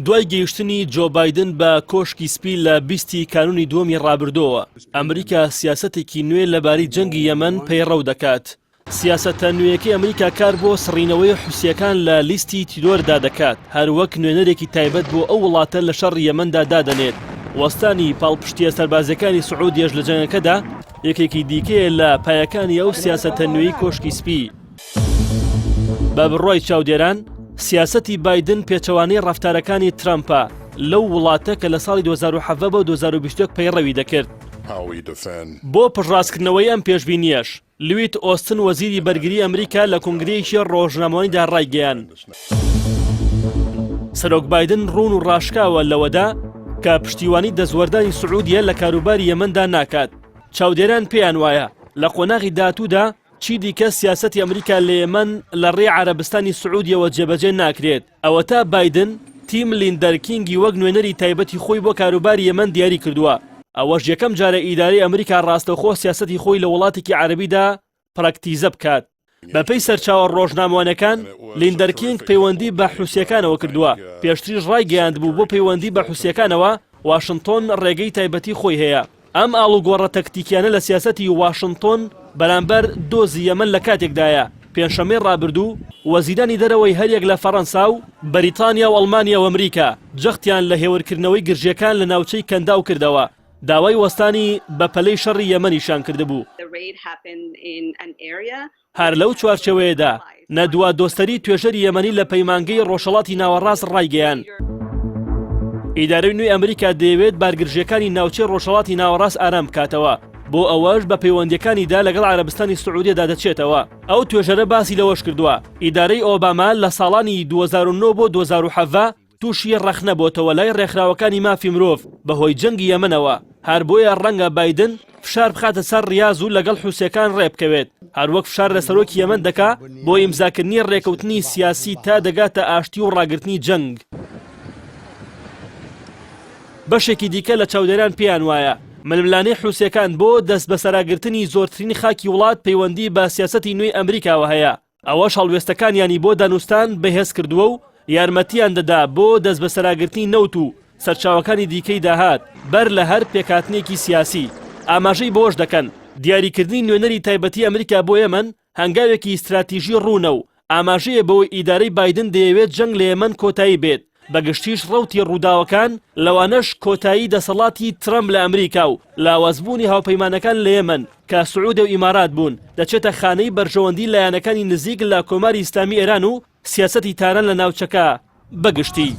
دوای گەیشتنی جۆ بایدن بە کۆشکی سپی لە بیستی کانوونی دووەمی ڕابردووەوە، ئەمریکا سیاسەتێکی نوێ لەبارەی جەنگی یەمەن پەیڕەو دەکات. سیاسەتە نوێیەکەی ئەمریکا کار بۆ سڕینەوەی حوسییەکان لە لیستی تیرۆردا دەکات، هەروەک نوێنەرێکی تایبەت بۆ ئەو وڵاتە لە شەڕی یەمەندا دادەنێت. وەستانی پاڵپشتییە سەربازییەکانی سعودیەش لە جەنگەکەدا یەکێکی دیکەیە لە پایەکانی ئەو سیاسەتە نوێی کۆشکی سپی. بە بڕوای چاودێران، سیاسەتی بایدن پێچەوانەی ڕەفتارەکانی ترەمپە لەو وڵاتە کە لە ساڵی 2017 بۆ 2021 پەیڕەوی دەکرد. بۆ پشتڕاستکردنەوەی ئەم پێشبینییەش، لوید ئۆستن وەزیری بەرگری ئەمریکا لە کۆنگرەیەکی ڕۆژنامەوانیدا ڕایگەیاند، سەرۆک بایدن ڕوون و ڕاشکاوە لەوەدا کە پشتیوانی دەستوەردانی سعودیە لە کاروباری یەمەندا ناکات. چاودێران پێیان وایە لە قۆناغی داهاتوودا چیدیکە سیاسەتی ئەمریکا لە یەمەن لە ڕێی عەرەبستانی سعودیەوە جێبەجێ ناکرێت. ئەوەتا بایدن تیم لیندەرکینگی وەک نوێنەری تایبەتی خۆی بۆ کاروباری یەمەن دیاری کردووە، ئەوەش یەکەم جارە ئیدارەی ئەمریکا ڕاستەوخۆ سیاسەتی خۆی لە وڵاتێکی عەرەبیدا پراکتیزە بکات. بەپێی سەرچاوە ڕۆژنامەوانیەکان، لیندەرکینگ پەیوەندی بە حوسییەکانەوە کردووە، پێشتریش ڕایگەیاندبوو بۆ پەیوەندی بە حوسییەکانەوە واشنتۆن ڕێگەی تایبەتی خۆی هەیە. ئەم ئاڵوگۆڕە تەکتیکیانە لە سیاسەتی واشنتۆن بەرامبەر دۆزی یەمەن لە کاتێکدایە، پێنجشەممەی ڕابردوو وەزیرانی دەرەوەی هەریەک لە فەرەنسا و بەریتانیا و ئەڵمانیا و ئەمریکا جەختیان لە هێورکردنەوەی گرژییەکان لە ناوچەی کەنداو کردەوە، داوای وەستانی بەپەلەی شەڕی یەمەنیشیان کردبوو. هەر لەو چوارچێوەیەدا، نەدوا دۆستەری توێژەری یەمەنی لە پەیمانگەی ڕۆژهەڵاتی ناوەڕاست ڕایگەیاند، ئیدارەی نوێی ئەمریکا دەیەوێت بارگرژییەکانی ناوچەی ڕۆژهەڵاتی ناوەڕاست ئارام بکاتەوە، بۆ ئەوەش بە پەیوەندییەکانیدا لەگەڵ عەرەبستانی سعودیەدا دەچێتەوە. ئەو توێژەرە باسی لەوەشکردووە، ئیدارەی ئۆباما لە ساڵانی 2009 بۆ 2017 تووشی ڕەخنە بۆتەوە لای ڕێکخراوەکانی مافی مرۆڤ بەهۆی جەنگی یەمەنەوە، هەر بۆیە ڕەنگە بایدن فشار بخاتە سەر ڕیاز و لەگەڵ حوسیەکان ڕێبکەوێت، هەروەک فشار لە سەرۆکی یەمەن دەکا بۆ ئیمزاکردنی ڕێکەوتنی سیاسی تا دەگاتە ئاشتی و ڕاگرتنی جەنگ. بەشێکی دیکە لە چاودێران پێیان وایە، ململانێی حوسیەکان بۆ دەستبەسەراگرتنی زۆرترین خاکی وڵات پەیوەندی بە سیاسەتی نوێی ئەمریکاوە هەیە، ئەوەش هەڵوێستەکانیانی بۆ دانوستان بەهێز کردووە و یارمەتییان دەدا بۆ دەستبەسەراگرتنی نەوت و سەرچاوەکانی دیکەی داهات بەر لە هەر پێکهاتنێکی سیاسی. ئاماژەی بەوەش دەکەن، دیاریکردنی نوێنەری تایبەتی ئەمریکا بۆ یەمەن هەنگاوێکی ستراتیژی ڕوونە و ئاماژەیە بەوەی ئیدارەی بایدن دەیەوێت جەنگ لە یەمەن کۆتایی بێت، بە گشتیش ڕەوتی ڕووداوەکان، لەوانەش کۆتایی دەسەڵاتی ترەمپ لە ئەمریکا و لاوازبوونی هاوپەیمانەکان لە یەمەن کە سعودیە و ئیمارات بوون، دەچێتە خانەی بەرژەوەندی لایەنەکانی نزیک لە کۆماری ئیسلامی ئێران و سیاسەتی تاران لە ناوچەکە بە گشتی.